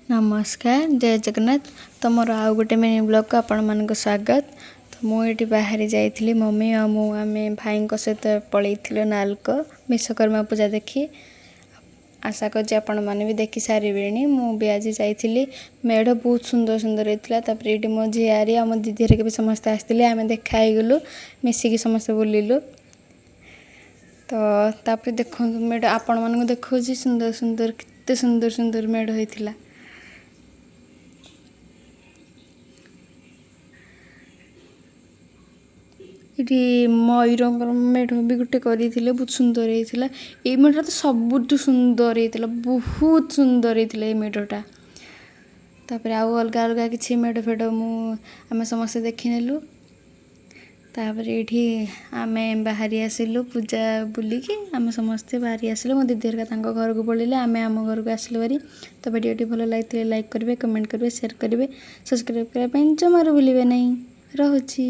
ନମସ୍କାର, ଜୟ ଜଗନ୍ନାଥ। ତ ମୋର ଆଉ ଗୋଟେ ମିନି ବ୍ଲଗ୍କୁ ଆପଣମାନଙ୍କୁ ସ୍ୱାଗତ। ତ ମୁଁ ଏଇଠି ବାହାରି ଯାଇଥିଲି, ମମି ଆଉ ମୁଁ, ଆମେ ଭାଇଙ୍କ ସହିତ ପଳେଇଥିଲୁ ନାଲକୋ ବିଶ୍ୱକର୍ମା ପୂଜା ଦେଖି। ଆଶା କରୁଛି ଆପଣମାନେ ବି ଦେଖି ସାରିବେଣି। ମୁଁ ବି ଆଜି ଯାଇଥିଲି। ମେଢ଼ ବହୁତ ସୁନ୍ଦର ସୁନ୍ଦର ହେଇଥିଲା। ତାପରେ ଏଇଠି ମୋ ଝିଆରୀ ଆଉ ମୋ ଦିଦି ହେରିକା ବି ସମସ୍ତେ ଆସିଥିଲେ। ଆମେ ଦେଖା ହେଇଗଲୁ, ମିଶିକି ସମସ୍ତେ ବୁଲିଲୁ। ତ ତାପରେ ଦେଖନ୍ତୁ ମେଢ଼, ଆପଣମାନଙ୍କୁ ଦେଖାଉଛି ସୁନ୍ଦର ସୁନ୍ଦର, କେତେ ସୁନ୍ଦର ସୁନ୍ଦର ମେଢ଼ ହେଇଥିଲା। ଏଠି ମୟୂରଙ୍କର ମେଢ଼ ବି ଗୋଟେ କରିଥିଲେ, ବହୁତ ସୁନ୍ଦର ହେଇଥିଲା। ଏଇ ମେଢ଼ଟା ତ ସବୁଠୁ ସୁନ୍ଦର ହେଇଥିଲା, ବହୁତ ସୁନ୍ଦର ହେଇଥିଲା ଏଇ ମେଢ଼ଟା। ତାପରେ ଆଉ ଅଲଗା ଅଲଗା କିଛି ମେଢ଼ ଫେଢ଼ ମୁଁ ଆମେ ସମସ୍ତେ ଦେଖିନେଲୁ। ତାପରେ ଏଇଠି ଆମେ ବାହାରି ଆସିଲୁ। ପୂଜା ବୁଲିକି ଆମେ ସମସ୍ତେ ବାହାରି ଆସିଲୁ। ମୋ ଦିଦି ହେରିକା ତାଙ୍କ ଘରକୁ ପଳେଇଲେ, ଆମେ ଆମ ଘରକୁ ଆସିଲୁ ଭାରି। ତ ଭିଡ଼ିଓଟି ଭଲ ଲାଗିଥିଲେ ଲାଇକ୍ କରିବେ, କମେଣ୍ଟ କରିବେ, ସେୟାର କରିବେ, ସବସ୍କ୍ରାଇବ୍ କରିବା ପାଇଁ ଜମାରୁ ଭୁଲିବେ ନାହିଁ। ରହୁଛି।